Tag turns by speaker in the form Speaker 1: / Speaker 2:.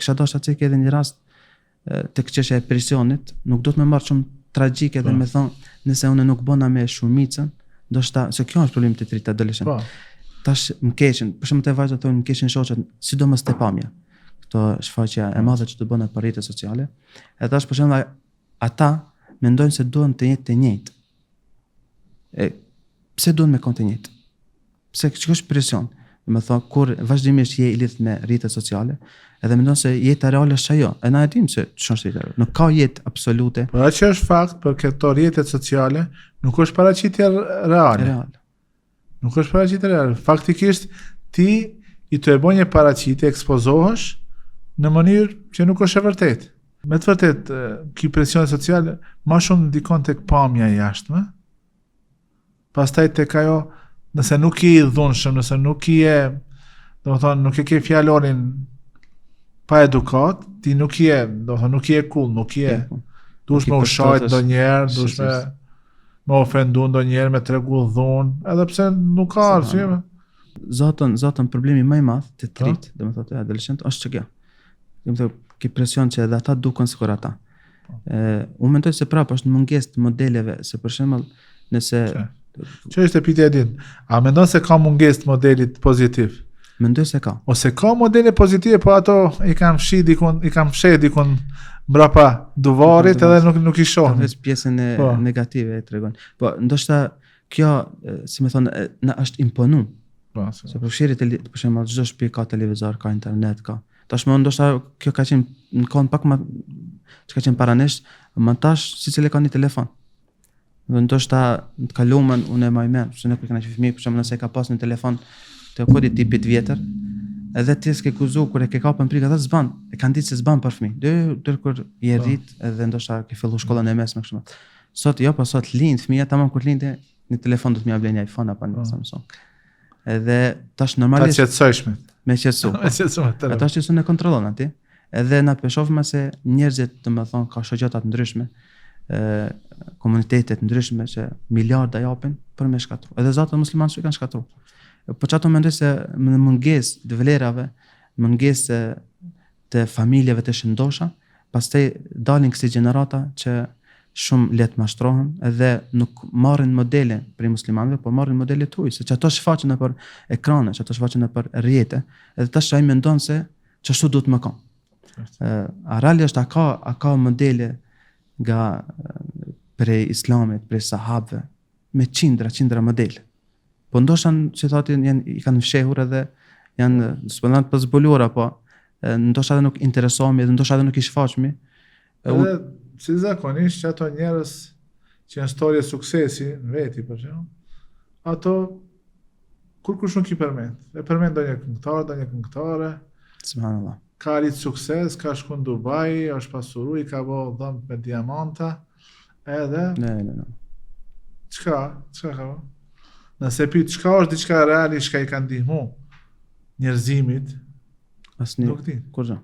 Speaker 1: kisha dashur ta cek edhe një rast tek çështja e presionit, nuk do të me marrë shumë tragjike dhe po. me thonë, nëse unë nuk bona me shumicën, ndoshta, se kjo është problemi te t'ritë adoleshent. Po. Tash më keqen, për shembull te vajzat thonë më keqen shoqet, sidomos te pamja. Këto shfaqja e madhe që të bënë për rrjetet sociale. E tash për shembull ata mendojnë se duhen të jetë të njëjtë. E pse duhen me kon të njëjtë? Pse që është presion? Do të thonë kur vazhdimisht je i lidhur me rrjetet sociale, edhe mendon se jeta reale është ajo. E na e dimë se ç'është jeta reale. Nuk ka jetë absolute.
Speaker 2: Por ajo që është fakt për këto rrjetet sociale, nuk është paraqitje reale. Reale. Nuk është paraqitje reale. Faktikisht ti je tu e bo një paraqitje, ekspozohesh në mënyrë që nuk është e vërtetë. Me të vërtetë, ky presion social ma shumë ndikon tek pamja e jashtme, Pastaj tek ajo, nëse nuk je i dhunshëm, nëse nuk je, domethënë nuk e ke fjalorin pa edukat, ti nuk je, domethënë nuk je cool, nuk je. Po. Dush me u shajt ndonjëherë, dush me me ofendu ndonjëherë, me tregu dhunë, edhe pse nuk ka arsye.
Speaker 1: Zaten, zaten problemi më i madh te po. t'ritë, domethënë te adoleshent është që kjo. Domethënë ki presion që edhe ata duken sikur ata. Po. Ë, unë mendoj se prapë është mungesë të modeleve, se për shembull, nëse
Speaker 2: Që është e pyetja e dytë? A mendon se ka mungesë të modelit pozitiv?
Speaker 1: Mendoj se ka.
Speaker 2: Ose ka modele pozitive, po ato i kanë fshi dikun, i kanë fsheh dikun mbrapa duvarit edhe nuk nuk i shohim.
Speaker 1: Veç pjesën e po. negative e tregon. Po ndoshta kjo, si me thonë, na është imponu. Po, se se përfshirë të për shembull çdo shtëpi ka televizor, ka internet, ka. Tashmë ndoshta kjo ka qenë në kohën pak më që ka qenë para nesh, më tash secili ka një telefon. Dhe ndoshta në të kalumen unë e maj mend, se ne kur kena qenë fëmijë, për shembull nëse ka pas një telefon të kodit tipit vjetër, edhe ti s'ke guxu kur e ke kapën prika atë s'ban, e kanë ditë se s'ban për fëmijë. Deri deri kur je po. rrit edhe ndoshta ke fillu shkollën e mesme kështu. Sot jo, po sot lind fëmija tamam kur lind një telefon do të më blejnë një iPhone apo një po. Samsung. Edhe tash normalisht
Speaker 2: Ta qetësojsh
Speaker 1: me. Me qetësu.
Speaker 2: Me qetësu me
Speaker 1: telefon. Tash që e kontrollon aty. Edhe na po shohim se njerëzit, domethënë, ka shoqata të ndryshme, ë komunitete të ndryshme që miliarda japin për me shkatru. Edhe zaten muslimanë që kanë shkatru. Po qato mendoj se në mungesë të vlerave, mungesë të familjeve të shëndosha, pastaj dalin kësi gjenerata që shumë lehtë mashtrohen edhe nuk marrin modele prej muslimanëve, por marrin modele të huaj, se qato shfaqen nëpër ekrane, qato shfaqen nëpër rrjete, edhe tash ai mendon se qashtu duhet me kon. A realisht a ka a ka modele nga prej islamit, prej sahabëve, me qindra, qindra modele. Po ndoshta si thotë janë i kanë fshehur edhe janë s'po thonë të zbuluara, po ndoshta edhe nuk interesohemi edhe ndoshta edhe nuk i shfaqmi.
Speaker 2: Edhe si zakonisht që ato njerëz që janë storje suksesi në veti për shembull, ato kurkush nuk i përmend. E përmend ndonjë këngëtar, ndonjë këngëtare.
Speaker 1: Subhanallah.
Speaker 2: Ka arrit sukses, ka shku në Dubai, është pasuru, i ka bo dhëmbët me diamanta. Edhe
Speaker 1: Ne, ne, ne.
Speaker 2: Çka? Çka ka? Nëse pyet çka është diçka reale çka i ka ndihmu njerëzimit,
Speaker 1: asnjë. Nuk di. Kurrë.